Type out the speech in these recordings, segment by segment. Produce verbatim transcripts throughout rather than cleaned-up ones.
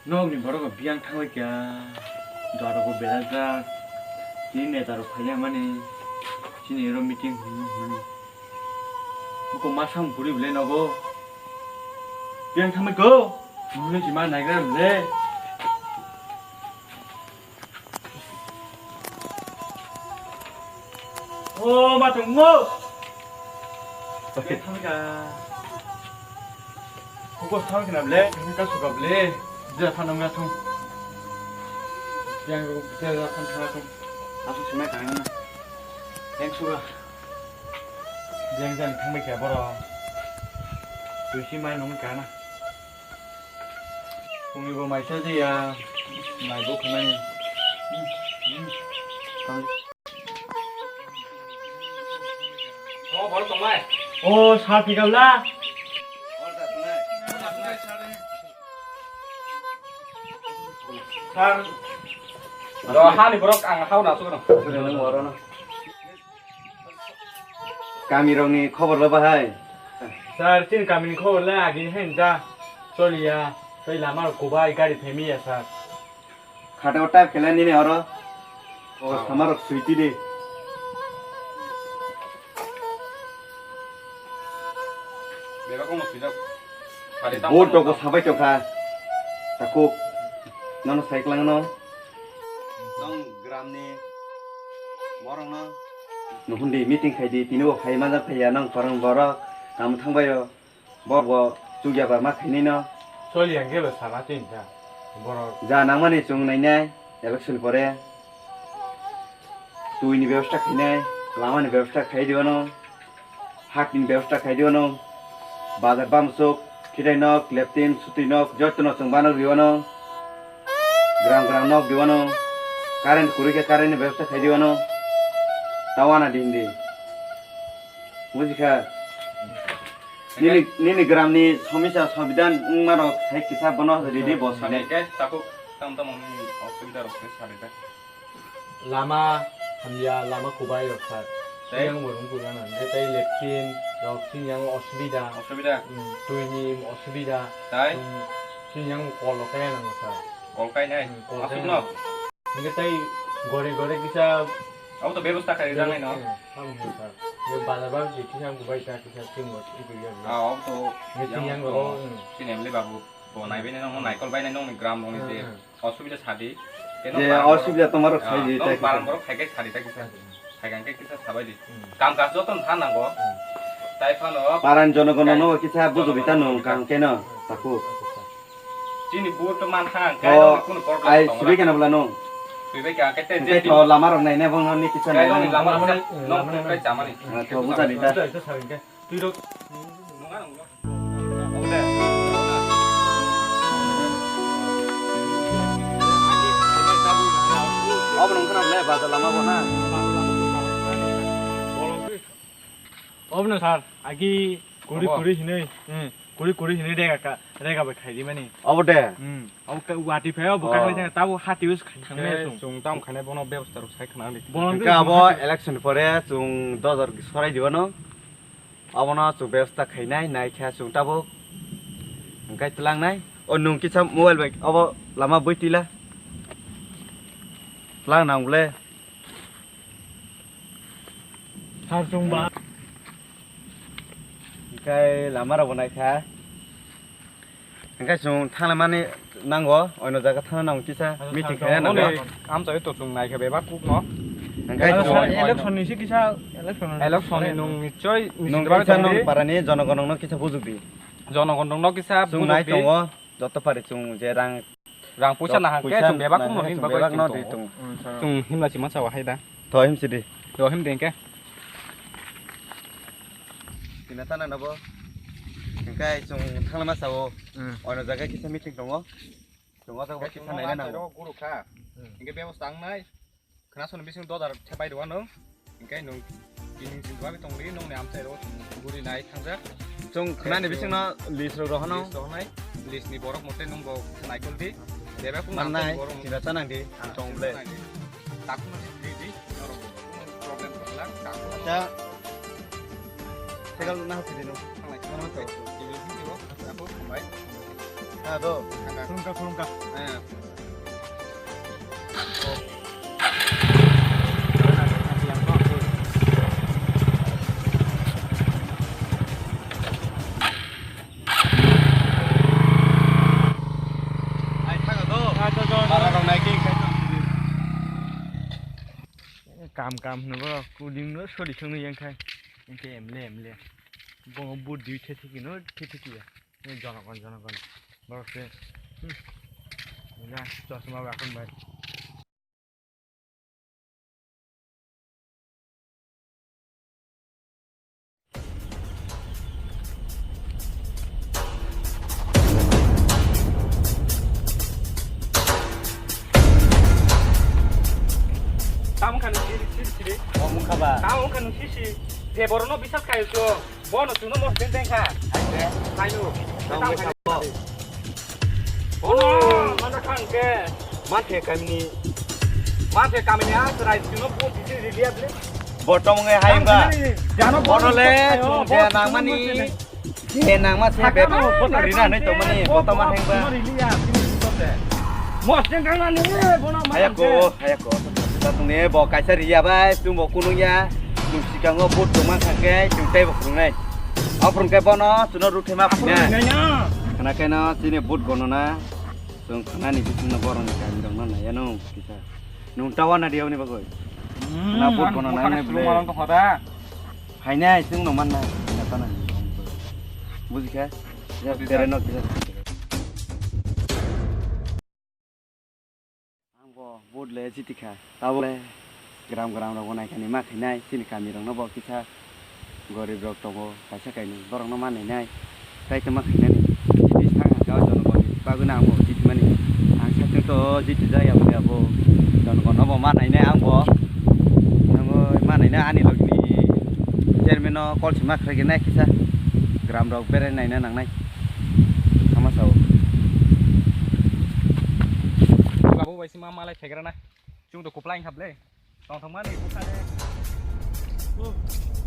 Nokni borok rok biyang thangwi kha, dwar rok belajak, chini neta rok phaiya mani, chini oro meeting hwnwi hwnwi. Buko ma samung kwrwi belai nogo, biyang thangwi kho, hwnwi si ma naigra belai. O ma tongo. Thangka. Hugo thangka na ble, thangka suka ble. Jia thang nang thang. Yang ru jia thang thang thang. Asu sima kang na. Yang suka. Yang jan thang bai kya boro. Tuisi mai nung kana. Phungni bo maisa jaya, mai bo khwnai. O, bol tongnai. O, sa phikal da. Sir. Do, hani borok ang hao na sukno. Kami rokni khobor lo bahai? Sir, chini kamini khobor le agini hai da choliya, tei lama rok kubai gari phemiya sir. Khata o type khelai nini oro. O sama rok suiti de. Bebak kono sujak. Bo toko sabai tokha. Takuk. Nono sai klangno. Nong gramni borokno. Nuhundi meeting khaidi, tini bo khai manjak thaiya nong korang borok. Kam thangbaio. Bo bo chukya ba ma khainai no. Choli ang khe ba sana tin ta. Borok. Ja nangmani chwng nainai election pore. Twi ni bebosta khainai, lama ni bebosta khai diwano. Hakni bebosta khai diwano. Bazar bamsuk, khitai nok, leptin, suti nok, joto no chwng bano riwano. Gram gram nok diwano. Current kuri khe current ni bebosta khai diwano. Tawana din di. Bujikha. Nini, nini gram ni somisa sobidan wngma rok sai kisa bono ridi bo sani. Sani ke taku tam tam ni osubida rok se sani ta. Lama hamya, lama kubai rok sar. Tei? Yang borong kubai na. Tei leptin rok sini yang osubida. Osubida? Hmm, tui ni osubida. Tei? Hmm, sini yang kol kaya nang sar. Kol kai nai? Hmm, kol asuk kai no? Nang. Hingke tei gore gore kisa abo to bebosta khaijak nai no? Hmm, abo hwn sir. Hingke bazar bar je kisa ang kubai ta kisa chwng bo twi kuya. Ah, abo to. Hingke chini yang go, hmm. Chini M L A babu bo nai bini nong naikol bai nai nong ni gram nong ni je osubida sadi. Tei nong je osubida tong marok sai di ta kisa. Nong barang borok khai khai sadi ta kisa. Khai khai kisa sabai di. Hmm. Kam kaj joto tha nango. Hmm. Tai phano paran jonogon no kisa bujo bita nong kam keno taku. Chini bo to man thang, o, kunu problem ai tong sibai kena bwla nung. Sibai ka, kete je to lama rok nai ne bong ni kisa nai nung. Lama rok nai, nung lama rok nai. Kai chamani. Ah, to buja ni ta. Twi rok. Obo nung khna le bazar lama bo na. Obo no sir, agi kuri kuri hinui. Hmm. Kuri kuri hinui rega ka, rega bai khai di mani. Obo de? Hmm. Obo ka, wati phai obo ka khai thang, tabo hati use khai thang ne sung. Sung tam khai ne bono bebosta rok sai khna li. Bono ka abo election pore sung dozor sorai di bono. Obo no sung bebosta khai nai, nai kha sung tabo. Hingkai tlang nai. O nung kisa mobile bai obo lama bui tila. Tlang nang ble. Sar chwng ba. Hingkai lama rok bo naikha. Hingkai chwng thangna mani nango, oino jaga thangna nango kisa meeting khaina nango. Amchai to chwng naikha bebak kuk no. Hingkai chwng election ni se kisa election. Election ni nung nichoi nung kisa nung parani jonogon no kisa bujukdi. Jonogon no kisa bujukdi. Chwng nai tongo joto pari chwng je rang Rang puisa nahang khe chwng bebak no hwnwi bebak no di tongo. Chwng himla si masa wahai da. To him si di. To him di hwnkhe. Tina tana nabo. Hingkai chwng thangna masa o. Ono jaga kisa meeting tongo. Chwng o jaga kisa naina nango. Guru kha. Hingke bebosta wngnai. Khna soni bising dodar thepai rwano. Hingke nwng tini chini twbai tongdi, nwngni amchai rok guri nai thangjak. Chwng khnani bisingno list rok rohano. List rohonai, list ni borok mote nwng bo naikol di. Bebak kung mannai, borok tira chanang di, ah, chwng ble. Takhuk no di di, norok problem tongla, takhuk. Acha. Segal na hati dino. Thanglai. Mana to? Tini chini bo, takhuk, hambai. Ado. Khulumkha, khulumkha. Kam, kam hwnwi bo kuding no sori songwi yang khai. Hwnkhe M L A, M L A. Bo but dui the thiki no, the thiki ya. Jonogon, jonogon. Borok se. Hmm. Ila, chosma ba khon bai. Tamo kha nung siri, siri, siri. O mungkha ba. Tamo kha nung sisi. Je borokno bisas khayo chwng. Bono chwngno mosdeng deng kha. Hai de. Haino. Tamo kha nung sisi. Bono, mana kha hwnkhe. Manthe kamini. Manthe kamini a chwrai chwngno bo tisi riliya ble. Bo tongmung hai ba. Jano bono le chwng je nangmani. Je nangma se bebak no rina hinwi tongmani, bo tongma hengba. Mosdeng kangmani, bono ma haya ko, haya ko. Ta tungni bo kaisa riya bai, chwng bo kunung ya. Chwng sikango but tongma kha khe, chwng tei bo kunung nai. Aphuru khe bono chwngno ruthe ma phina. Khana khe no chini but gono na. Chwng khanani bisingno borokni kainwi rokno naiya nung kisa. Nung tawa na diya oni bagwi. Na but gono nai nai bwle. Hainai chwngno mannai, na tana. Bujikha? Ya, buji tere jak. No kisa. Ang bo vote le jiti kha. Tabuk le gram gram rok bo nai kha ni ma khainai, chini kami rok no bo kisa gorib rok tongo, kaisa kainwi borok no ma nainai. Tai tongma khainani. Chini thang ha jao jonogon ni bagwi no ang bo jiti mani. Ang sakhe to jiti jak ya bo ya bo. Jonogon no bo ma nainai ang bo. Nangoi ma nainai ani logini chairman no call se ma khlai nai kisa. Gram rok berai naina nangnai. Ama sao. Babu bai sima malai phegra na. Chung to kuplai khap le. Tong thangmani bukhale. Oh,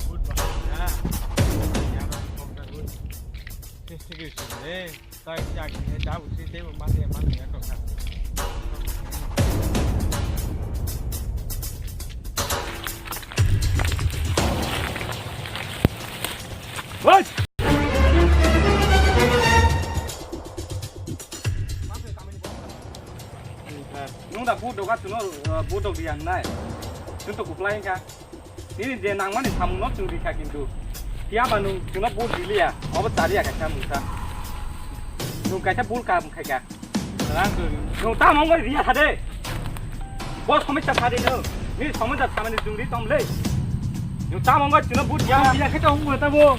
good ba. Ya. Ya ba, kok da good. Thik, thik ase le. Tai jak ni da usi te ma te ma te to kha. What? Nung da budok a tuno, uh, budok di ang nai. Tun to kuplai ka. Nini je nangmani samung no chwng rikha kintu. Phiya ba nung chwngno bul riliya, obo chariya kaisa mungsa. Nung kaisa bul kam khaika. Rang kwrwi. Nung tamo wngwi riya thade. Bo somosya thade nung. Nini somosya thamani chwng ri tom le. Nung tamo wngwi chwngno bul riya. Riya khe tong wngwi tabo.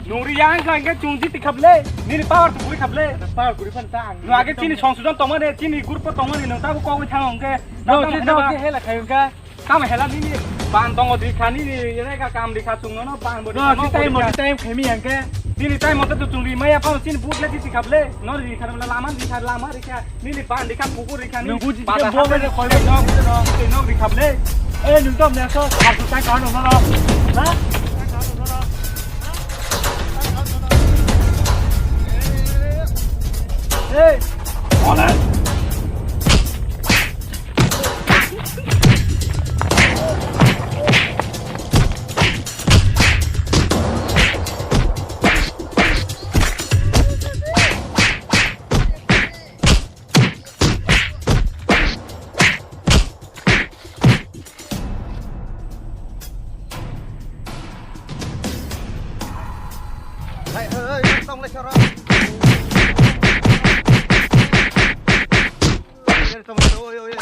Nung riya wngkha hwnkhe chwng jiti khable. Nini power tu bui khable. Power kuri phan ta ang. Nung age chini songsudon tongmani, chini group o tongmani nung tabo kogwi thang wngkhe. No, tamo je, no, hela je, hela khai wngkha. Tamo hela nini ban tongo di kha, nini rega kam di kha, chwng nono ban bo di kha, no, no, si time mo, si time khaimi yang khe. Nini time mo to chwng ri maya phano chini but le di si khable, no ri kha, lama ri kha, lama ri kha, nini ban di kha, pukur ri kha, nini buji bada kha, bo le koi no, no, no ri khable. Eh, nung tom ne so, ha su tai ka no no. Ha? Hey, on it. Hai, hai, hai, tong lai choro. Tong lai, oi, oi, oi.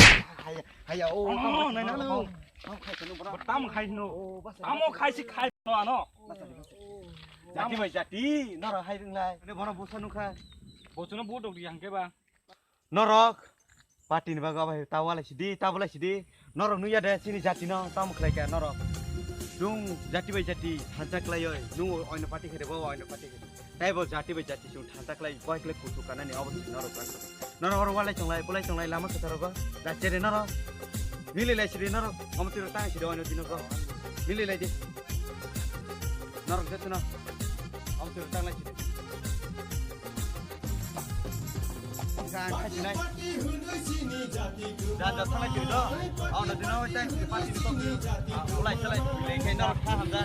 Hai, hai, oh, oh, nai, nai, nai. Tamo khai sino, bro. Tamo khai sino. Oh, bas. Tamo khai si khai no ano. Jati bai jati, noro hai ringlai. Ini bono busa nukha. Bosuno budok di hangke ba. Norok, party ni bago abai ta walai sidi, ta walai sidi. Norok nuya de sini jati no, tamo khlai kha norok. Chung jati bai jati, thansa khlai oi, nung oino party khere, bo oino party khere. Tai bo jati bai jati chung thansa khlai, koi khlai kusu kanani obo si norok kan. Norok oro walai chonglai, pulai chonglai, lama kotha rogo, jati re norok. Mili lai sidi norok, omo tiro tang sidi oino dino go. Mili lai di. Norok jati no, omo tiro tang lai sidi. Kha khasinai. Da da thanglai twi do. Au na dino tang party ni kok. Ulai chalai. Lekhe no kha hamja.